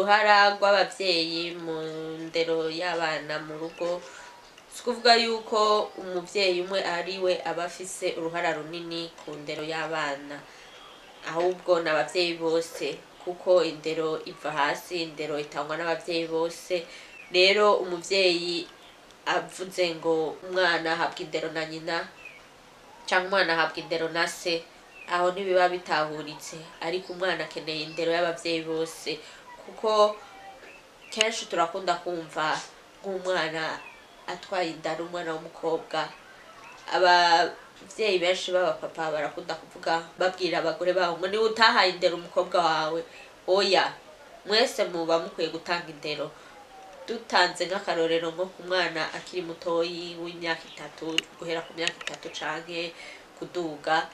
Uruhara rw'abavyeyi mu ndero y'abana mu rugo, si ukuvuga yuko umuvyeyi umwe ari we aba afise uruhara runini ku ndero y'abana, ahubwo ni abavyeyi bose, kuko indero iva hasi, indero itangwa n'abavyeyi bose. Rero umuvyeyi avuze ngo umwana ahabwa indero na nyina canke umwana ahabwa indero na se, aho ntibiba bitahuritse. Ariko umwana akeneye indero y'abavyeyi bose, kuko kenshi turakunda kumva nk'umwana atwaye inda ari umwana w'umukobwa, abavyeyi benshi b'abapapa barakunda kuvuga babwira abagore babo ngo niwe utahaye indero umukobwa wawe. Oya, mwese muba mukwiye gutanga indero. Dutanze nk'akarorero, nko ku mwana akiri mutoyi w'imyaka 3, guhera ku myaka 3 canke kuduga,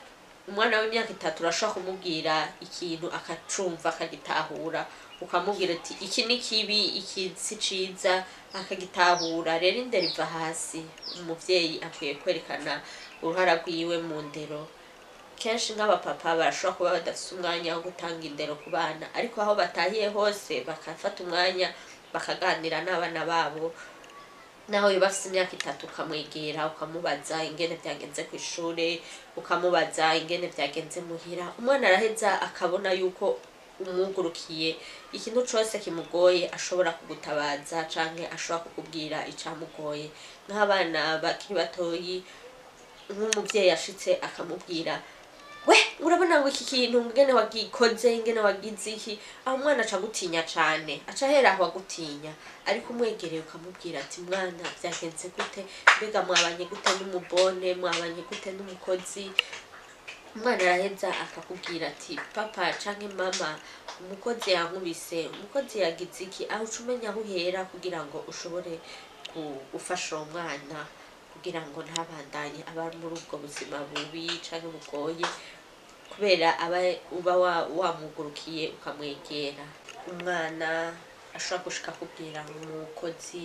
umwana w'imyaka 3 urashobora kumubwira ikintu akacumva, akagitahura. Ukamubwira ati iki ni kibi, iki si ciza, akagitahura. Rero indero iva hasi, umuvyeyi akwiye kwerekana uruhara rwiwe mu ndero. Kenshi nk'abapapa barashobora kuba badafise umwanya wo gutanga indero ku bana, ariko aho batahiye hose bakafata umwanya bakaganira n'abana babo. Naho yoba afise imyaka 3, ukamwegera, ukamubaza ingene vyagenze kw'ishure, ukamubaza ingene vyagenze muhira, umwana araheza akabona yuko umwugurukiye, ikintu cose kimugoye ashobora kugutabaza canke ashobora kukubwira icamugoye. Nk'abana bakiri batoyi, nk'umuvyeyi ashitse akamubwira: "We urabona ngo iki kintu ingene wagikoze, ingene wagize iki", aho umwana aca agutinya cane, aca ahera aho agutinya. Ariko umwegereye ukamubwira ati: "Mwana, vyagenze gute? Mbega mwabanye gute n'umubone? Mwabanye gute n'umukozi?" Umwana araheza akakubwira ati: "Papa canke mama, umukozi yankubise, umukozi yagize iki." Aho uca umenya aho uhera kugira ngo ushobore gufasha uwo mwana kugira ngo ntabandanye aba muri ubwo buzima bubi canke bugoye, kubera aba uba wamugurukiye, ukamwegera. Umwana ashobora gushika akubwira ngo umukozi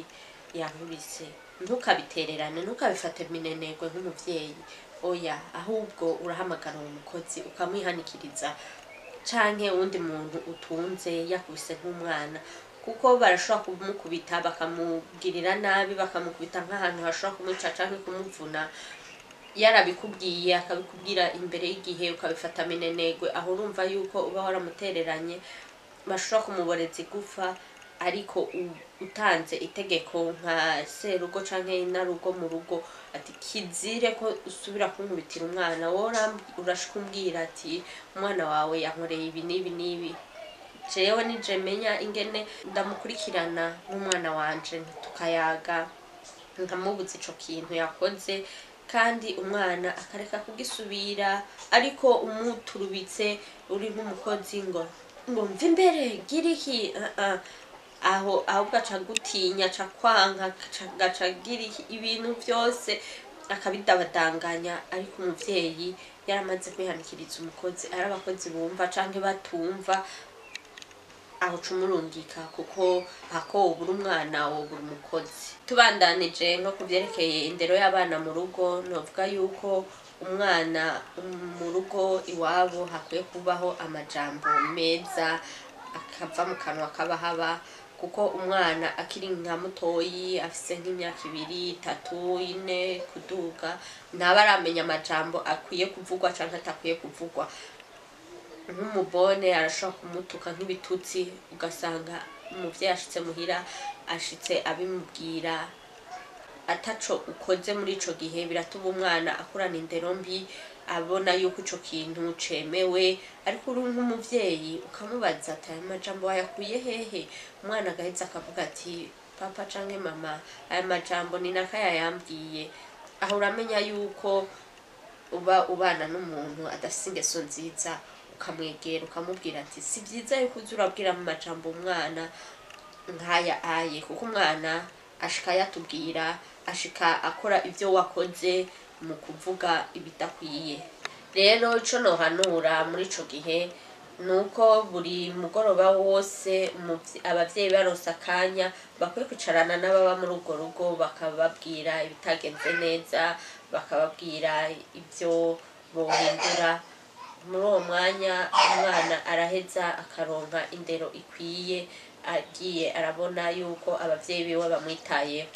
yankubise, ntukabitererane, ntukabifate minenegwe nk'umuvyeyi. Oya, ahubwo urahamagara uwo mukozi ukamwihanikiriza, canke uwundi muntu utunze yakubise nk'umwana, kuko barashobora kumukubita bakamugirira nabi, bakamukubita nk'ahantu hashobora kumwica canke kumuvuna. Yarabikubwiye, akabikubwira imbere y'igihe, ukabifata minenegwe, aho urumva yuko uba waramutereranye, bashobora kumuboreza igufa. Ariko utanze itegeko nka serugo canke inarugo mu rugo ati: "Kizire ko usubira kunkubitira umwana wowe." Urashika umbwira ati: "Umwana wawe yankoreye ibi n'ibi n'ibi, jewe nije menya ingene ndamukurikirana nk'umwana wanje." Tukayaga, nkamubuza ico kintu yakoze, kandi umwana akareka kugisubira. Ariko umuturubitse uri nk'umukozi ngo mve imbere, gira iki, aho ahubwo aca agutinya, aca kwanka, agaca agira iki, ibintu vyose akabidabadanganya. Ariko umuvyeyi yaramaze kwihanikiriza umukozi, ari abakozi bumva canke batumva, aho uca umurungika, kuko hako wobura umwana wobura umukozi. Tubandanije nko kuvyerekeye indero y'abana mu rugo, novuga yuko umwana mu rugo iwabo hakwiye kubaho amajambo meza akava mu kanwa k'abahaba, kuko umwana akiri nka mutoyi, afise nk'imyaka 2, 3, 4 kuduga, ntaba aramenya amajambo akwiye kuvugwa canke atakwiye kuvugwa. Nk'umubone arashobora kumutuka nk'ibitutsi, ugasanga umuvyeyi ashitse muhira, ashitse abimubwira ataco ukoze. Muri ico gihe biratuma umwana akurana indero mbi, abona yuko ico kintu cemewe. Ariko uri nk'umuvyeyi ukamubaza ati: "Aya majambo wayakuye hehe?" Umwana agaheza akavuga ati: "Papa canke mama, aya majambo ni naka yayambwiye." Aho uramenya yuko uba ubana n'umuntu adafise ingeso nziza, ukamwegera ukamubwira ati: "Si vyiza yuko uza urabwira mu majambo umwana nk'aya aye", kuko umwana ashika yatubwira, ashika akora ivyo wakoze mu kuvuga ibidakwiye. Rero ico nohanura muri ico gihe nuko buri mugoroba wose abavyeyi baronse akanya bakwiye kwicarana n'ababa muri urwo rugo, bakababwira ibitagenze neza, bakababwira ivyo bohindura. Muri uwo mwanya umwana araheza akaronka indero ikwiye. agiye arabona yuko abavyeyi biwe bamwitayeho.